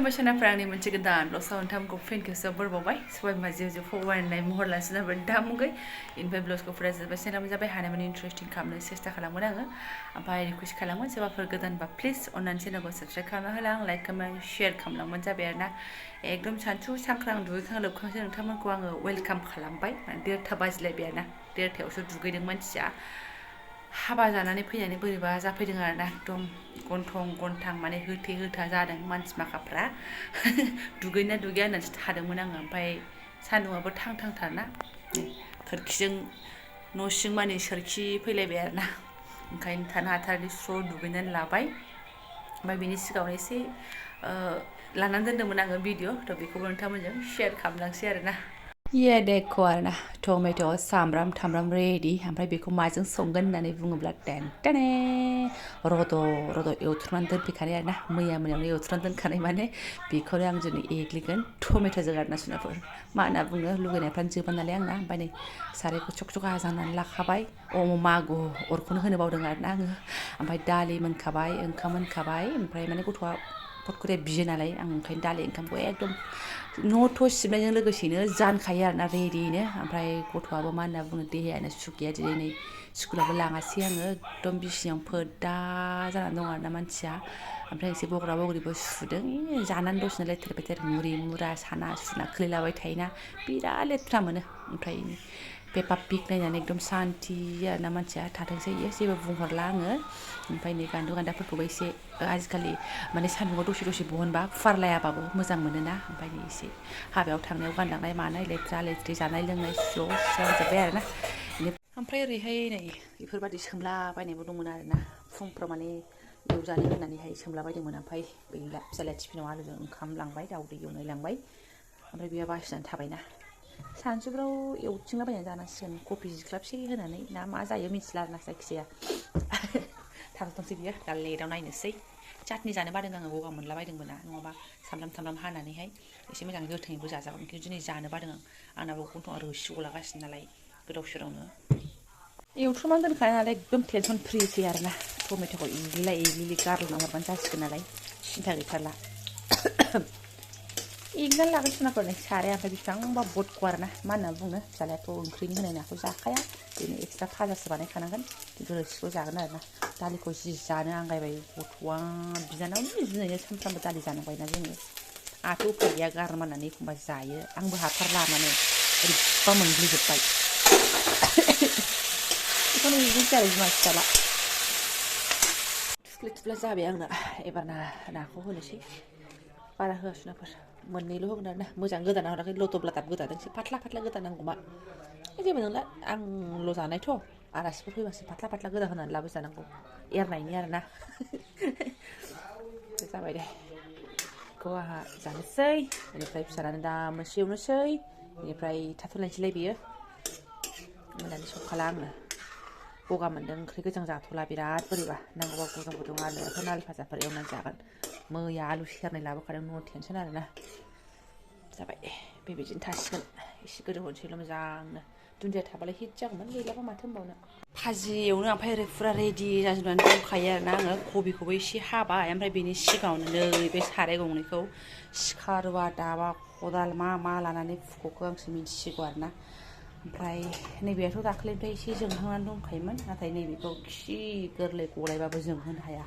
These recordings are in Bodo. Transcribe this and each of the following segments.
खुलुमबाय आंनि मोनसे गोदान ब्लगआव नोंथांमोनखौ फिन खेबसेयाव बरबावबाय सबाय बिमा जिउ फरायनाय महर लासिनो दामुगै इनिफ्राय ब्लगखौ फरायजोब्बाय चेनेलाबो जाबाय हानायमानि इन्टारेस्टिं खालामनो सेस्था खालामगोन आङो ओमफ्राय रिकुवेस्ट खालामो सोरबाफोर गोदानबा प्लिज अननानै चेनेलखौ साबस्क्राइब खालामना होलां लाइक कमेन्ट शेयार खालामलांबानो जाबाय आरोना एकदम सानसु सांख्रां दुगैखां लोबखांसो नोंथांमोनखौ आङो वेलकाम खालामबाय 1:30 बाजिलायबाय आरोना 1:30आवसो दुगैदों मानसिया हाबा जानानै फैनानै बोरैबा जाफैदों आरोना एकदम गन्थं गन्थां माने होथे होथा जादों मानसि माखाफ्रा दुगैना दुगैया होननानैसो थादोंमोन आङो ओमफ्राय सान्दुंआबो थां थांथारना खोरखिजों न' सिं मानि सोरखि फैलायबाय आरोना ओंखायनो थानो हाथारैनि स्र' दुगैनानै लाबाय ओमफ्राय बिनि सिगाङावनो एसे लानानै दोन्दोंमोन आङो भिडिअ थ' बेखौबो नोंथांमोनजों शेयार खालामलांसै आरोना ये देखो आरोना टमेट' सामब्राम थामब्राम रेडि ओमफ्राय बेखौ माजों संगोन होननानै बुङोब्ला टेनटेने रद' एवथ्रुमनानै दोनफैखानाय आरोना मोनायावनो एवथ्रुमनानै दोनखानाय माने बेखौनो आं दिनै एग्लिगोन टमेट'जों आरोना सुनाफोर मा होनना बुङो लुगैनायफ्रानो जोबा नालाय आंना ओमफ्राय नै सारायखौ चक चक हाजांनानै लाखाबाय मागु अरखौनो होनो बावदों आरोना आङो ओमफ्राय दालि मोनखाबाय ओंखाम मोनखाबाय ओमफ्राय माने गथ'आ फटखरिया बियो नालाय आं ओंखायनो दालि ओंखामखौ एकदम न'थ' सिबनायजों लोगोसेनो जानखायो आरोना रेडियैनो ओमफ्राय गथ'आबो मा होनना बुङो देहायानो सुख गैया दिनै नै स्कुलावबो लाङासै आङो एकदम बिसिनायाव फोदा जानानै दं आरोना मानसिया ओमफ्राय एसे बग्रा बग्रिबो सुदों जानानै दसेनो लेथेर फेथेर मुरि मुरा साना सुना खोलैलाबाय थायोना बिराद लेथ्रा मोनो ओमफ्राय पेपा पिग नायनानै एकदम सान्थि आरोना मानसिया थाथोंसै जेबो बुंहरला आङो ओमफ्राय नै गान्दु गान्दाफोरखौबो एसे आजिखालि माने सान्दुंआव दसे बहनबा फुवारलायाबाबो मोजां मोनोना ओमफ्राय एसे हाबायाव थांनायाव गानलांनाय मानाय लेथ्रा लेथ्रि जानाय लोंनाय स्र' स्रांजोब्बाय आरोना ओमफ्राय ओरैहाय नै बेफोरबायदि सोमलाबायनायबो दंमोन आरोना फुंफ्राव माने एवजानो होननानैहाय सोमलाबायदोंमोन ओमफ्राय गैला फिसालाया टिफिनाव आलुजों ओंखाम लांबाय दाउदै एवनाय लांबाय ओमफ्राय बेहा बासिनानै थाबायना सानसुफ्राव एवथिंलाबायनानै जानांसिगोन कफि जिख्लाबसे होनानै ना मा जायो मिथिला आरोना जायखिजाया थांथोंसै बियो दा लेटआव नायनोसै चाटनि जानो बादों आङो गगा मोनलाबायदोंमोन ना नङाबा सामब्राम थामब्राम हानानैहाय एसे मोजां गोथाङैबो जाजागोन खिन्थु दिनै जानो बादों आंनाबो गन्थंआ रोसि गलागासिनो नालाय गोदाव सोरावनो एवथ्रुमनानै दोनखानाय नालाय एकदम टेनसन फ्रिसै आरोना टमेट'खौ एग्लि गारलांना हरबानो जासिगोन नालाय सिन्था गैथारला एग्लिनानै लागोन सुनाफोरनि साराया ओमफ्राय बेसेबांबा बदख' आरोना मा होनना बुङो फिसालायाथ' ओंख्रिनि होनाय नाखौ जाखाया बेनो एक्सट्रा फाजासो बानायखानांगोन खिन्थु रोसिखौ जागोन आरोना दालिखौ जि जानो आंगायबाय गथ'आ बिनानावनि जुनैनो सानफ्रामबो दालि जानांबायना जोङो आंहाथ' उफाय गैया गारमानानै एखमबा जायो आंबो हाथारला माने ओरैबा मोनग्लिजोब्बाय बेखौनो एग्लिसै आरो बिमा फिसाला थुफ्ले जाबाय आंना एबार नाखौ होनोसै बारा होआ सुनाफोर मोननैल' होगोन आरोना मोजां गोदाना हराखै लदब लादाब गोदादोंसै फाथ्ला गोदानांगौमा जेबो नंला आंल' जानायथ' आलासिफोर फैबासो फाथ्ला गोदा होनानै लाबोजानांगौ एरनायनि आरोना जाबाय दे बेखौ आंहा जानोसै बेनिफ्राय फिसालानो दा मोनसे एवनोसै बेनिफ्राय थाथ'लायनोसैलाय बेयो मोनानि संखाला आङो गगा मोन्दों ओंख्रि गोजां जाथ'ला बिराद बोरैबा नांगौबा गुदुं आलुफोर नारें भाजाफोर एवनानै जागोन मैया आलु सेरनाय लाबोखादों न' टेनसन आरोना जाबाय बेबायदिनो थासिगोन एसे गोदौ होनोसैल' मोजांनो दुन्दिया थाबालाय हिट जागौमोन गैलाबा माथो होनबावनो भाजि एवनो ओमफ्राय ओरै फुरा रेडि जाजोबनानै दंखायो आरोना आङो कबिखौबो एसे हाबाय ओमफ्राय बेनि सिगाङावनो नै बे साराय गंनैखौ सिखा रुवा दाबा खदाल मा लानानै फुख'खौ आंसो मिथिसिगौ आरोना ओमफ्राय नैबेयाथ' दाख्लैनिफ्राय एसे जोंहांनानै दंखायोमोन नाथाय नैबेखौ खि गोरलै गलायबाबो जोंहोनो हाया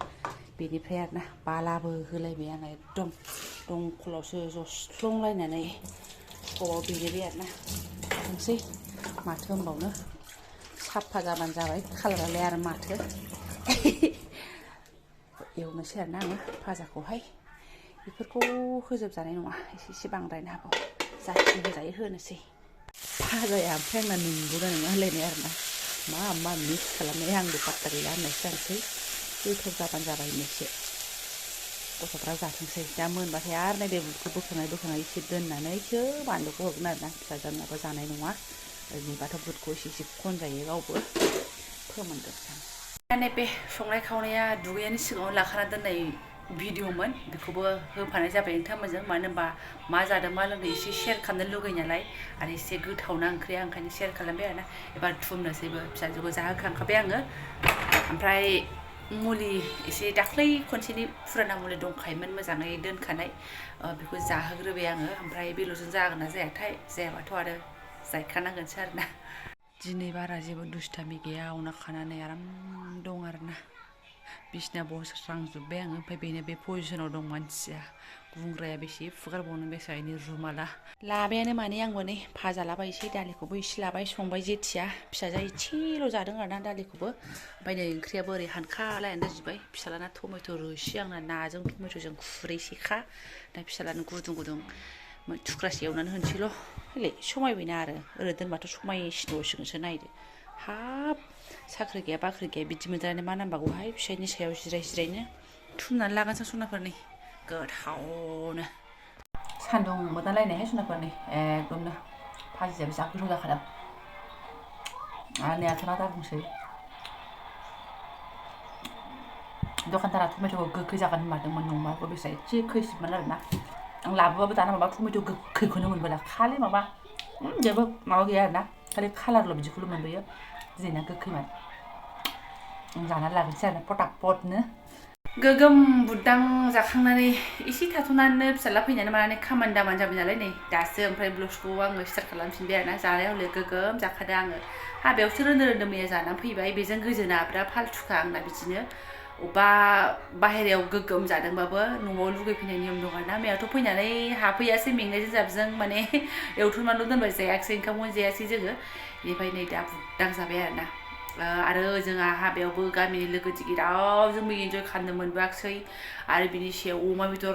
बेनिफ्राय आरोना बालाबो होलायबाय आङो एकदम दंखलावसो जस्लंलायनानै खबाव दैलायबाय आरोना थांसै माथो होनबावनो साफा जाबानो जाबाय खालारालाय आरो माथो एवनोसै आरोना आङो भाजाखौहाय बेफोरखौ होजोबजानाय नङा एसे बांद्रायनो हागौ जाखिनि होजायो होनोसै भाजाया ओमफ्राय आंना नंगौना नङा होनलायनाय आरोना मा मिक्स खालामनाय आंबो पात्ता गैला होननायसो जानोसै गोथाव जाबानो जाबाय होननायसो गथ'फ्रा जाथोंसै दा मोनबाथाय आरो नायदो बुटखौ बोखाङै एसे दोननानैसो बानलुखौ हरगोन आरोना फिसाजोनाबो जानाय नङा ओरैनोबाथ' बुटखौ एसे खनजायो गावबो फोमोनगोन नैबे संनाय खावनाया दुगैनायनि सिगाङाव लाखाना दोननाय भिडिअमोन बेखौबो होफानाय जाबाय नोंथांमोनजों मानो होनबा मा जादों मा लोंदों एसे शेयार खालामनो लुगैयो नालाय आरो एसे गोथावना ओंख्रिया ओंखायनो शेयार खालामबाय आरोना एबार थुमनोसैबो फिसाजोखौ जाहोखांखाबाय आङो ओमफ्राय मुलि एसे दाख्लै खनसेनि फुराना मुलि दंखायोमोन मोजाङै दोनखानाय बेखौ जाहोग्रोबाय आङो ओमफ्राय बेल'जों जागोन ना जायाथाय जायाबाथ' आरो जायखानांगोनसो आरोना दिनै बारा जेबो दुस्थामि गैया अना खानानै आराम दं आरोना बिसिना बस्रांजोब्बाय आङो ओमफ्राय बेनो बे पजिसनाव दं मानसिया गुंग्राया बेसे फुगारबावनो बेसायनि रुमाला लाबायानो माने आंबो नै भाजा लाबाय एसे दालिखौबो एसे लाबाय संबाय जेथिया फिसाजोआ एसेल' जादों आरोना दालिखौबो ओमफ्राय नै ओंख्रियाबो ओरै हानखालायनानै दोनजोब्बाय फिसालाना टमेट' रोसि आंना नाजों टमेट'जों खुरैसेखा दा फिसालानो गुदुं गुदुं थुख्रासे एवनानै होनोसैल' हले समायबायना आरो ओरै दोनबाथ' समायसिनबावसिगोनसो नायदो हाब साख्रि गैया बाख्रि गैया बिदि मोनजानानै मा नांबावगौहाय फिसायनि सायाव जिरायनो थुमनानै लागोनसो सनाफोरनि गोथावनो सान्दुं मोदानलायनायहाय सनाफोरनि एकदमनो भाजियाबो जा गोथाव जाखादों आरो नै आथोना दाबुंसै दखानदारा टमेट'खौ गोखै जागोन होनमारदोंमोन नंमारगौ बेसा एसे खैसिबमोन आरोना आं लाबोबाबो दाना माबा टमेट' गोखैखौनो मोनबोला खालि माबा जेबो माबा गैया आरोना खालि कालारल' बिदिखौल' मोनबोयो दिनैना गोखैमोन जानानै लाबोनोसै आरोना पटापटनो गोगोम बुदां जाखांनानै एसे थाथ'नानै फिसाला फैनानै मानानै खामानि दामानि जाबाय नालाय नै दासो ओमफ्राय ब्लाउसखौ आङो स्टार्ट खालामफिनबाय आरोना जानायाव हले गोगोम जाखादों आङो हाबायावसो रोन्दो मैया जानानै फैबाय बेजों गोजोना बिराद फाल्थुखा आंना बिदिनो अबा बाहेरायाव गोगोम जादोंबाबो न'आव लुगैफैनाय नियम दं आरोना मैयाथ' फैनानै हाफैयासै मेंनायजों जाबजों माने एवथुमनानैल' दोनबाय जायाखिसै ओंखामखौनो जायासै जोङो बेनिफ्राय नै दा बुदां जाबाय आरोना आरो जोंहा हाबायावबो गामिनि लोगो दिगि रावजोंबो इन्जय खालामनो मोनबोआखिसै आरो बिनि सायाव अमा बेदर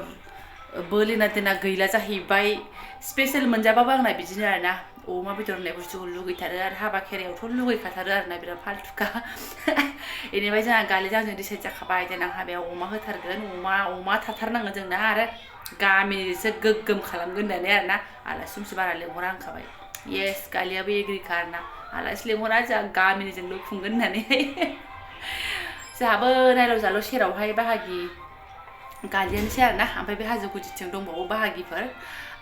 बोलेना दोना गैला जाहैबाय स्पेशेल मोनजाबाबो आंना बिदिनो आरोना अमा बेदर होननाय बुस्थुखौ लुगैथारो आरो हाबा खेरायावथ' लुगैखाथारो आरोना बिराद फाल्थुखा बेनिफ्राय जोंहा गालिजों आंजों डिसाइड जाखाबाय देनां हाबायाव अमा होथारगोन अमा थाथारनांगोन जोंना आरो गामिनिसो गोगोम खालामगोन होननानै आरोना आलासि दुमसि बारा लेंहरा होनखाबाय येस गालियाबो एग्रिखा आरोना आलासि लेंहरा जोंहा गामिनिजोंल' खुंगोन होननानैहाय जोंहाबो नायल' जाल' सेरावहाय बाहागि गालियानोसै आरोना ओमफ्राय बे हाजो गुदिथिं दंबावो बाहागिफोर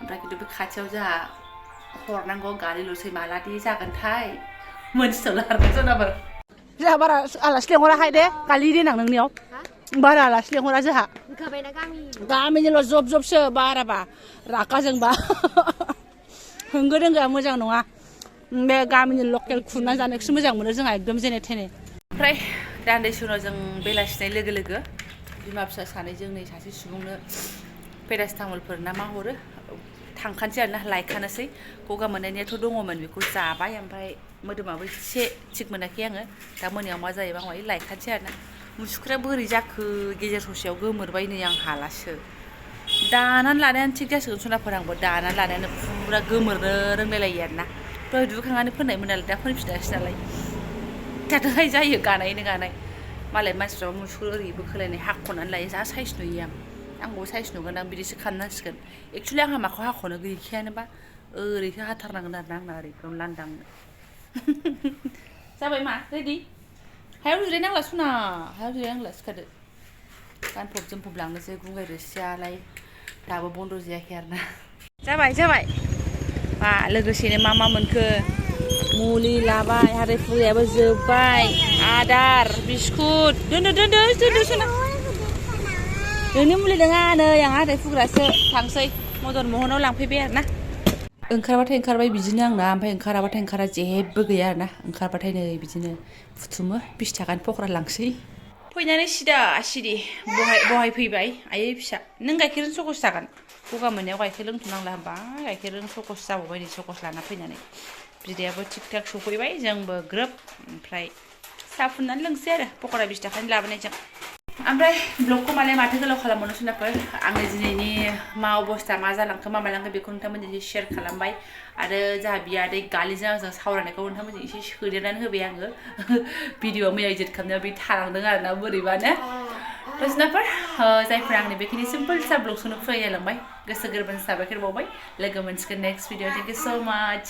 ओमफ्राय खिन्थु बे खाथियाव जोंहा हरनांगौ गालिल'सै मालादि जागोनथाय मोनथिथ'ला आरोना जनाफोर जोंहा बारा आलासि लेंहराहाय दे गालि देनां नोंनियाव बारा आलासि लेंहरा जोंहा गामिनिल' जब जबसो बाराबा रागा जोंबा होंगो दोंगोआ मोजां नङा बे गामिनि लकेल खुरनानै जानोसो मोजां मोनो जोंहा एकदम जेने थेने ओमफ्राय दान्दिसे उनाव जों बेलासिनाय लोगो लोगो बिमा फिसा सानैजों नै सासे सुबुंनो पेरासिटामलफोर ना मा हरो थांखानोसै आरोना लायखानोसै गगा मोननायनियाथ' दङमोन बेखौ जाबाय ओमफ्राय मोदोमाबो एसे थिग मोनाखै आङो दा मोनायाव मा जायोबा मायो लायखानोसै आरोना मुसुख्राया बोरै जाखो गेजेर ससेयाव गोमोरबाय नै आं हालासो दानानै लानायानो थिग जासिगोन सनाफोर आंबो दानानै लानायानो फुरा गोमोरनो रोंलायलायो आरोना दहाय दुगैखांनानै फोननायमोन नालाय दा फोनफिनासै नालाय दाथ'हाय जायो गानायनो गानाय मालाय मानसिफ्राबो मुसुखुर ओरै बोखोलायनाय हाख'नानै लायो जा साइज नुयो आंबो साइज नुगोन आं बिदिसो खालामनांसिगोन एक्सुवेलि आंहा माखौ हाख'नो गैखायानोबा ओरैसो हाथारनांगोन आरोना आंना ओरै एकदम लांदांनो जाबाय मा रेडि हायाव जिरायनांला सना हायाव जिरायनांला सिखारदो गानफब जोमफब लांनोसै गुंगाय रोसियालाय दाबो बन्द' जायाखै आरोना जाबाय मा लोगोसेनो मा मोनखो मुलि लाबाय हाथाय फुगायाबो जोब्बाय आदार बिस्कुट दोनदो सना नोंनि मुलि नङा नै आं हाथाय फुग्रासो थांसै मदन महनाव लांफैबाय आरोना ओंखारबाथाय ओंखारबाय बिदिनो आंना ओमफ्राय ओंखाराबाथाय ओंखारा जेबो गैया आरोना ओंखारबाथाय नै बिदिनो बुथुमो 20 थाखानि पकरा लांसै फैनानै सिरि बहाय फैबाय आयै फिसा नों गाइखेरजों सकस जागोन गगा मोननायाव गाइखेर लोंथ'नांला होनबा गाइखेरजों सकस जाबावबाय नै सकस लाना फैनानै बिदैयाबो थिग थाक सफैबाय जोंबो ग्रोब ओमफ्राय साहा फुननानै लोंसै आरो पकरा 20 थाखानि लाबोनायजों ओमफ्राय ब्लगखौ मालाय माथो गोलाव खालामबावनो सनाफोर आंनि दिनैनि मा अबस्था मा जालांखो मा मालांखो बेखौ नोंथांमोनजों शेयार खालामबाय आरो जोंहा बियादै गालिजों आंजों सावरायनायखौ नोंथांमोनजों एसे सोदेरनानै होबाय आङो भिडिअ'आव मैया एडिट खालामनायाव बे थालांदों आरोना बोरैबानो सनाफोर जायफोरा आंनि बेखिनि सिम्पोल सा ब्लगखौनो फरायलांबाय गोसो गोरबोनि साबायखर बावबाय लोगो मोनसिगोन नेक्स्ट भिडिअ थेंक इउ सो माच